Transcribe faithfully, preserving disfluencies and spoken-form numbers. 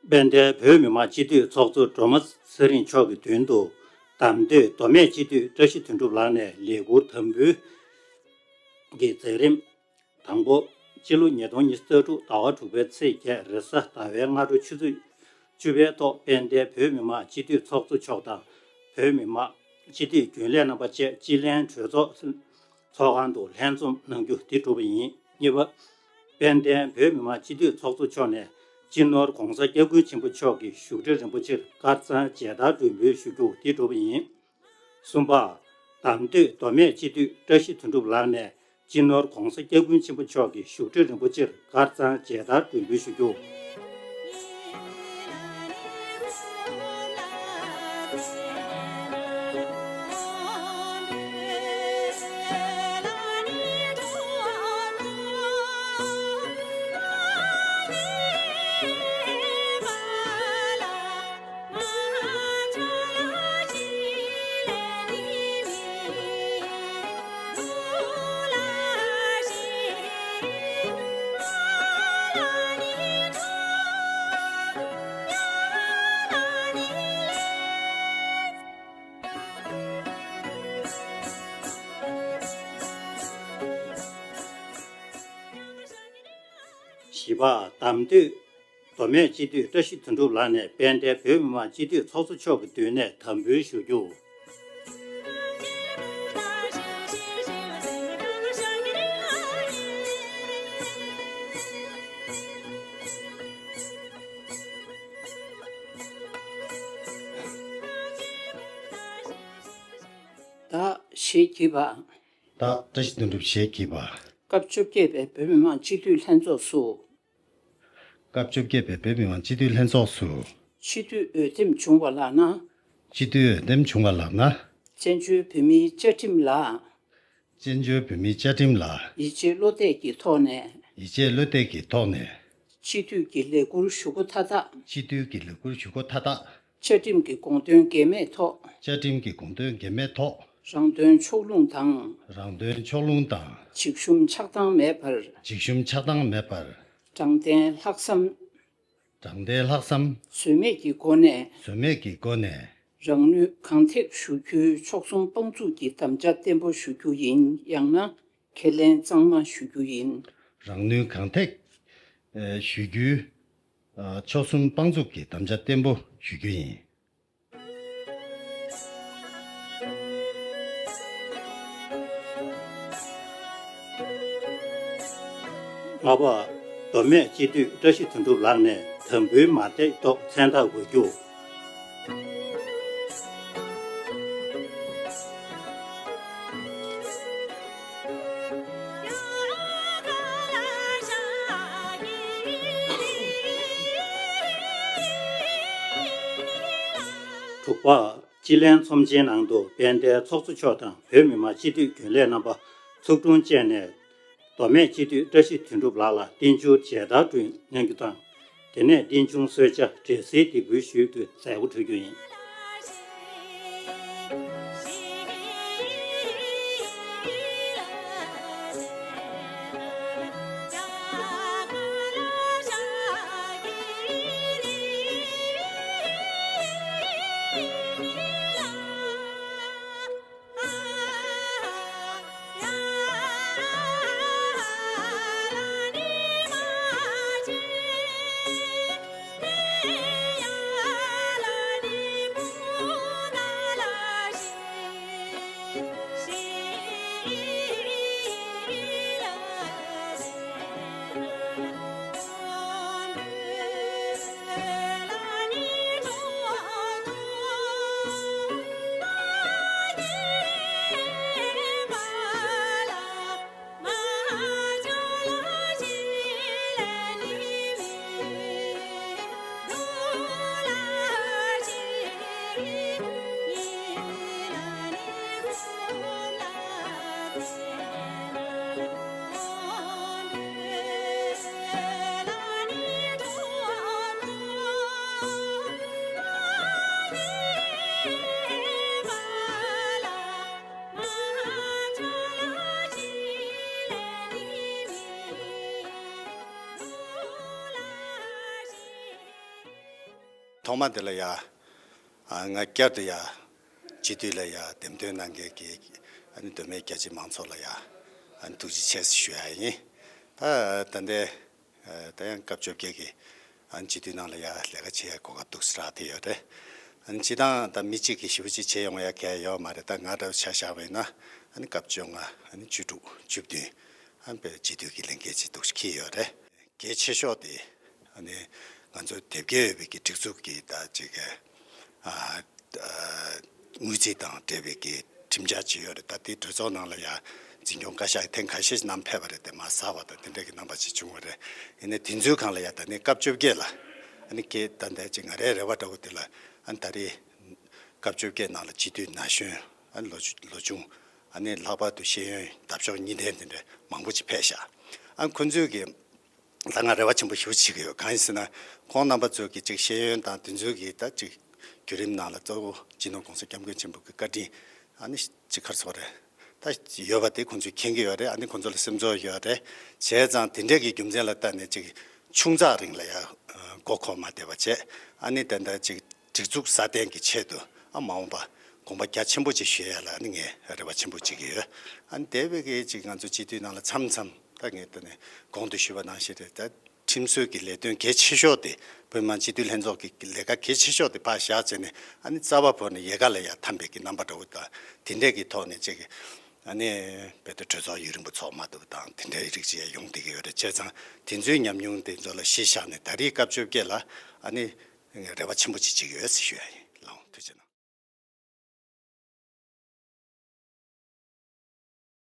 དཔལ་ལྡན་བོད་མི་མང་སྤྱི་འཐུས་ཚོགས་གཙོ་སྒྲོལ་མ་ཚེ་རིང་མཆོག་གི་མདུན་དུ་དམ་འདོད་མདོ་སྨད་སྤྱི་འཐུས་བཀྲ་ཤིས་དོན་གྲུབ་ལགས་ནས་ལས་འཁུར་དམ་འབུལ་གྱི་མཛད་རིམ། དང་པོ། སྤྱི་ལོ་ཉིས་སྟོང་ཉི་ཤུ་རྩ་དྲུག་ཟླ་བ་དྲུག་པའི་ཚེས་བརྒྱད་རེས་གཟའ་ཟླ་བའི་སྔ་དྲོ་ཆུ་ཚོད་བཅུ་པའི་ཐོག་དཔལ་ལྡན་བོད་མི་མང་སྤྱི་འཐུས་ཚོགས་གཙོ་མཆོག་དང་བོད་མི་མང་སྤྱི་འཐུས་རྒྱུན་ལས་རྣམ་པ་བཅས་སྤྱི་ལྷན་གྲོས་ཚོགས་ཚོགས་ཁང་དུ་ལྷན་འཛོམས་གནང་རྒྱུ་འདི་གྲུབ་པ་ཡིན། གཉིས་པ། དཔལ་ལྡན་བོད་མི་མང་སྤྱི་འཐུས་ཚོགས་གཙོ་མཆོག་ནས་སྤྱི་ནོར་༧གོང་ས་༧སྐྱབས་མགོན་ཆེན་པོ་མཆོག་གི་བཞུགས་ཁྲི་རིན་པོ་ཆེར་དཀར་གཙང་མཇལ་དར་སྒྲོན་འབུལ་ཞུ་རྒྱུ་འདི་གྲུབ་པ་ཡིན། གསུམ་པ། དམ་འདོད་མདོ་སྨད་སྤྱི་འཐུས་བཀྲ་ཤིས་དོན་གྲུབ་ལགས་ནས་སྤྱི་ནོར་༧གོང་ས་༧སྐྱབས་མགོན་ཆེན་པོ་མཆོག་གི་བཞུགས་ཁྲི་རིན་པོ་ཆེར་དཀར་གཙང་མཇལ་དར་སྒྲོན་འབུལ་ཞུ་རྒྱུ། བཞི་པ། དམ་འདོད་མདོ་སྨད་སྤྱི་འཐུས་བཀྲ་ཤིས་དོན་གྲུབ་ལགས་ནས་དཔལ་ལྡན་བོད་མི་མང་སྤྱི་འཐུས་ཚོགས་གཙོ་མཆོག་གི་མདུན་ནས་དམ་འབུལ་ཞུ་རྒྱུ། བདག་ཞེས་བགྱིས་པ། བདག་བཀྲ་ཤིས་དོན་གྲུབ་ཞེས་བགྱིས་པ། སྐབས་བཅོ་བརྒྱད་པའི་བོད་མི་མང་སྤྱི་འཐུས་ལྷན་ཚོགས་སུ། སྐབས་བཅོ་བརྒྱད་པའི་བོད་མི་མང་སྤྱི་འཐུས་ལྷན་ཚོགས་སུ། སྤྱི་འཐུས་འོས་འདེམས་བྱུང་བ་ལགས་ན། སྤྱི་འཐུས་འོས་འདེམས་བྱུང་བ་ལགས་ན། བཙན་བྱོལ་བོད་མིའི་བཅའ་ཁྲིམས་ལ། བཙན་བྱོལ་བོད་མིའི་བཅའ་ཁྲིམས་ལ། ཡིད་ཆེས་བློ་གཏད་ཀྱི་ཐོག་ནས། ཡིད་ཆེས་བློ་གཏད་ཀྱི་ཐོག་ནས། སྤྱི་འཐུས་ཀྱི་ལས་འཁུར་ཞུ་སྒོ་མཐའ་དག་སྤྱི་འཐུས་ཀྱི་ལས་འཁུར་ཞུ་སྒོ་མཐའ་དག་བཅའ་ཁྲིམས་ཀྱི་དགོངས་དོན་འགལ་མེད་ཐོག་བཅའ་ཁྲིམས་ཀྱི་དགོངས་དོན་འགལ་མེད་ཐོག་རང་དོན་ཕྱོགས་ལྷུང་དང་། རང་དོན་ཕྱོགས་ལྷུང་དང་། འཇིགས་ཞུམ་ཆགས་སྡང་མེད་པར། འཇིགས་ཞུམ་ཆགས་སྡང་མེད་པར། དྲང་བདེན་ལྷག་བསམ། དྲང་བདེན་ལྷག་བསམ། ཟོལ་མེད་ཀྱི་སྒོ་ནས། ཟོལ་མེད་ཀྱི་སྒོ་ནས། རང་ནུས་གང་ཐེག་ཞུ་རྒྱུའི་ཕྱོགས་གསུམ་དཔང་བཙུགས་ཀྱི་དམ་བཅའ་བརྟན་པོ་ཞུ་རྒྱུ་ཡིན། ཡང་ན་ཁས་ལེན་གཙང་མ་ཞུ་རྒྱུ་ཡིན། རང་ནུས་གང་ཐེག་ཨེ་ཞུ་རྒྱུའི་ཨ་ཕྱོགས་གསུམ་དཔང་བཙུགས་ཀྱི་དམ་བཅའ་བརྟན་པོ་ཞུ་རྒྱུ་ཡིན། ལྔ་པ། མདོ་སྨད་སྤྱི་འཐུས་བཀྲ་ཤིས་དོན་གྲུབ་ལགས་ནས་དམ་འབུལ་མ་ཐེག་ཐོག་མཚན་རྟགས་འགོད་རྒྱུ། དྲུག་པ། སྤྱི་ལྷན་ཚོམས་ཆེན་ནང་དུ་དཔལ་ལྡན་ཚོགས་གཙོ་མཆོག་དང་བོད་མི་མང་སྤྱི་འཐུས་རྒྱུན་ལས་རྣམ་པ་ཚོགས་དྲུང་བཅས་ནས་མདོ་སྨད་སྤྱི་འཐུས་བཀྲ་ཤིས་དོན་གྲུབ་ལགས་ལ་བརྟན་བཞུགས་མཇལ་དར་སྒྲོན་གནང་རྒྱུ་དང་། དེ་ནས་བརྟན་བཞུགས་གསོལ་ཇ་འབྲས་སིལ་འདེགས་འབུལ་ཞུས་ཏེ་མཛད་སྒོ་གྲོལ་རྒྱུ་ཡིན། ཐོག་མ་དེ་ལ་ཡ་ང་བསྐྱར་དུ་ཡ་སྤྱི་འཐུས་ལ་ཡ་འདེམས་ཐོན་གནང་མཁན་གྱི་ཨ་ནི་མདོ་སྨད་རྒྱ་ཆེའི་མང་ཚོགས་ལ་ཡ་ཨ་ནི་ཐུགས་རྗེ་ཆེ་ཞུ་ཡ་ཡིན། ད་ད་ལྟའི་ད་ཡང་སྐབས་བཅོ་བརྒྱད་ཀྱི་ཨ་ནི་སྤྱི་འཐུས་ནང་ལ་ཡ་ལས་ཀ་བྱེད་ཡ་གོ་སྐབས་ཏོག་ཙམ་རག་བསྡད་ཡོད་རེད། ཨ་ནི་སྤྱི་བཏང་ད་མི་གཅིག་གིས་ཞེ་པོ་ཅིག་བྱེད་ཡོང་ཡ་གང་ཡང་ཡོད་མ་རེད། ད་ང་འདྲ་བོ་ཆ་བཞག་པ་ཡིན་ན་ཨ་ནི་སྐབས་བཅོ་ལྔ་ཨ་ནི་བཅུ་དྲུག་བཅུ་བདུན་ཨ་ནི་དཔེ་སྤྱི་འཐུས་ཀྱི་ལས་འགན་ཅིག་ཏོག་ཙམ་འཁྱེར་ཡོད་རེད། གལ་ཆེ་ཤོས་དེ་ཨ་ནི་ང་ཚོ་དེབ་སྐྱེལ་ཡོད་པའི་གི་སྒྲིག་འཛུགས་ཀྱི་ད་ཅིག་གི་ཨ་ཨ་དངུལ་རྩིས་དང་འབྲེལ་བའི་གི་ཁྲིམས་འཆར་ཅིག་ཡོད་རེད། ད་དེ་གྲོས་ཚོགས་ནང་ལ་ཡ་འཛིན་སྐྱོང་བཀའ་ཤག་ཐེངས་ཁ་ཤས་ནང་ཕེབས་པ་རེད། དེ་མར་ཟགས་པ་དང་དེ་འདྲ་གི་རྣམ་པ་ཅིག་བྱུང་བ་རེད། ཡིན་ནའི་དེ་ཚོའི་སྒང་ལ་ཡ་ད་ནི་སྐབས་བཅོ་བརྒྱད་ལ་ཨ་ནི་གི་ད་ལྟ་ཅིག་ང་རའི་རེ་བ་འདྲ་བོ་དེ་ལ་ཨ་ནི་ད་རེས་སྐབས་བཅོ་བརྒྱད་ནང་ལ་སྤྱི་འཐུས་ན་གཞོན་ཨ་ནི་ལོ་ཆུ་ལོ་ཆུང་ཨ་ནི་ལྷག་པར་དུ་ཤེས་ཡོན་འདབ་གཤོག་གཉིས་ལྡན་དེ་འདྲ་མང་པོ་ཅིག་ཕེབས་ཤག་ཨ་ནི་ཁོང་ཚོས་གི་ད་ང་རེ་བ་ཆེན་པོ་ཞེ་པོ་བྱེད་ཀྱི་ཡོད། གང་ཡིན་ཟེར་ན་ཁོང་རྣམ་པ་ཚོས་ཀྱི་ཅིག་ཤེས་ཡོན་དང་དེ་ཚོའི་གི་ད་ཅིག་བརྒྱུད་རིམ་ནང་ལ་གཙོ་བོ་སྤྱི་ནོར་༸གོང་ས་༸སྐྱབས་མགོན་ཆེན་པོ་གི་བཀའ་དྲིན་ཨ་ནི་ཅིག་ག་རེ་ཟེར་དགོས་རེད། ད་ཡོད་པ་དེ་ཁོང་ཚོས་མཁྱེན་གྱི་ཡོད་རེད། ཨ་ནི་ཁོང་ཚོ་ལ་སེམས་ཚོར་ཡོད་རེད། བྱས་ཙང་དེ་འདྲའི་གི་རྒྱུ་མཚན་ལ་བརྟེན་ནས་ཅིག་ཆུང་ཙག་རིང་ལ་ཡ་མགོ་འཁོར་མ་བསྡད་པ་བྱས། ཨ་ནི་ད་ལྟ་ཅིག་སྒྲིག་འཛུགས་སྲ་བརྟན་གྱི་ཆེད་དུ་ཨ་མ་འོངས་པ་དགོངས་པ་རྒྱ་ཆེན་པོ་ཅིག་བཞེས་ཡ་ལ་ཨ་ནི་ངས་རེ་བ་ཆེན་པོ་བྱེད་ཀྱི་ཡོད། ཨ་ནི་དེ་བས་ཀྱི་ཅིག་ང་ཚོ་སྤྱི་འཐུས་ནང་ལ་མཚམས་མཚམས་ད་ངས་ད་ནི་གོང་དུ་ཞུས་པ་ནང་བཞིན་རེད། ད་ཁྲིམས་བཟོའི་གི་ལས་དོན་གལ་ཆེ་ཤོས་དེ་བོད་མི་མང་སྤྱི་འཐུས་ལྷན་ཚོགས་ཀྱི་ལས་ཀ་གལ་ཆེ་ཤོས་དེ་ཕར་བཞག་བྱས་ནས་ཨ་ནི་རྩ་བ་བོར་ནས་ཡལ་ག་ལ་ཡ་འཐམ་པའི་གི་རྣམ་པ་འདྲ་བོ་དང་དེ་འདྲའི་གི་ཐོག་ནས་ཅིག་ཨ་ནི་བོད་དུ་གྲོས་ཚོགས་ཡུན་རིང་པོ་ཚོགས་མ་ཐུབ་པ་དང་དེ་འདྲའི་རིགས་ཅིག་ཡང་ཡོང་བསྡད་ཀྱི་ཡོད་རེད། བྱས་ཙང་དེ་ཚོའི་ཉམས་མྱོང་དེ་ཚོ་ལ་གཞི་བཞག་ནས་ད་རེས་སྐབས་བཅོ་བརྒྱད་ལ་ཨ་ནི་རེ་བ་ཆེན་པོ་ཅིག་བྱེད་ཀྱི་ཡོད་ཟེར་ཞུ་ཡ་ཡིན། ལགས་འོང་། ཐུགས་རྗེ་གནང་།